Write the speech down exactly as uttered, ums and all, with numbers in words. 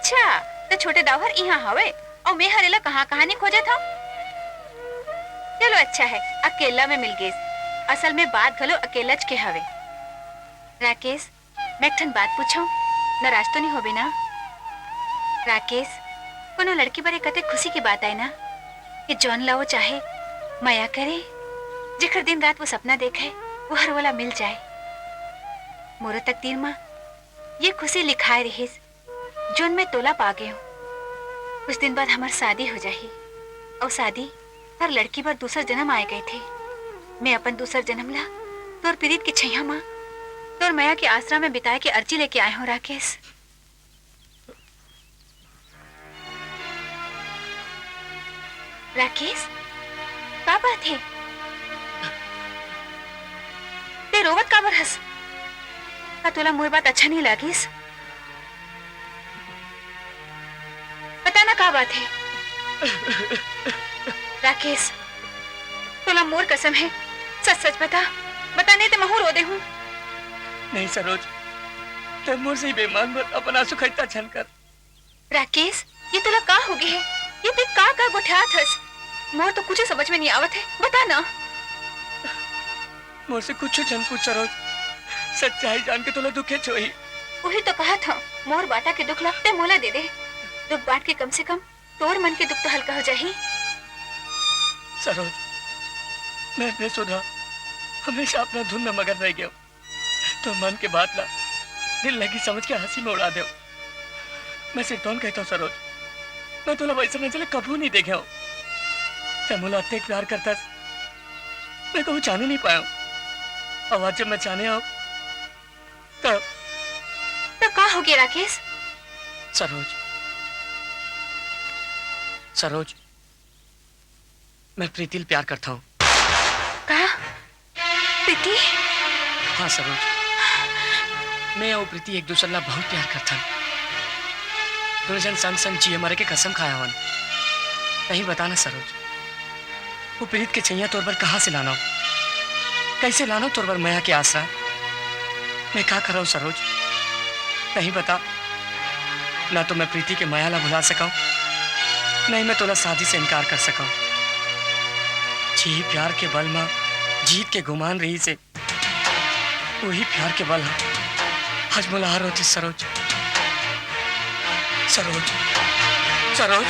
अच्छा, त छोटे दाऊ हर इहाँ हवे, अउ मैं हर एला कहाँ-कहाँ नहीं खोजत हव। चलो अच्छा है, अकेला में मिल गेस। असल में बात घलो अकेलच के हवे। राकेश, मैं एक ठन बात पूछूं, नाराज तो नहीं होबे ना? राकेश, कोनो लड़की बर ये कते खुशी की बात आय ना, कि जौन ला वो चाहे, मया करे, जेकर दिन रात वो सपना देखे, वो हर वोला मिल जाए। मोरो तकदीर मा ये खुशी लिखाए रहिस, जोन मैं तोला पा गेंव। कुछ दिन बाद हमर शादी हो जाही, अउ शादी हर लड़की बर दूसर जन्म आए कहिथे। मैं अपन दूसर जन्म ला तोर प्रीत के छैया मा, तोर मया के आसरा में बिताए के अर्जी लेके आए हूँ, राकेश। राकेश, का बात हे? ते रोवत काबर हस? का तोला मोर बात अच्छा नहीं लागिस? बता ना, का बात हे? राकेश, तोला मोर कसम हे, सच सच बता, बता, नहीं ते महूँ रो देहूँ। नहीं सरोज, ते मोर से बेईमान बर अपन आंसू खरीदता झन कर। राकेश, ये तोला का हो गे हे? ये ते का का गोठियात हस? मोर तो कुछ समझ में नहीं आवत हे, बता ना। मोर से कुछ झन पूछ सरोज, सच्चाई जान के तोला दुखेच होही। वही तो कहत हूँ, मोर बाटा के दुख ला ते मोला दे दे। दुख बांट के कम से कम तोर मन के दुख तो हल्का हो जाही। सरोज, मैं बेसुधा हमेशा अपना धुन में मगन रह गया। तो मन के बात ला दिल लगी समझ के हंसी में उड़ा देव। मैं सिर्फ तोन कहता हूँ सरोज, मैं तोला वैसा नजर ले कभू नहीं देखे हूँ। ते मोला अतेक प्यार करतस, मैं कभू जाने नहीं पाया हूँ। और आज जब मैं जाने आऊँ, तब तो का हो गया राकेश? सरोज, सरोज, मैं प्रीति ल प्यार करता हूँ। का? प्रीति? हाँ सरोज, मैं अउ प्रीति एक दूसर ला बहुत प्यार करथन। दोनों जन संग संग जिए मरे के कसम खाए हवन। नहीं बता ना सरोज, वो प्रीत के छैया तोर बर कहाँ से लाना हो? कैसे लाना हो तोर बर मया के आसरा? मैं का करव सरोज? नहीं बता। ना तो मैं प्रीति के मया ला भुला सकव, नहीं मैं तोला शादी से इनकार कर सकव। जी प्यार के बल मा जीत के गुमान रही से, वही प्यार के बल हा आज मोला हार होते सरोज। सरोज, सरोज।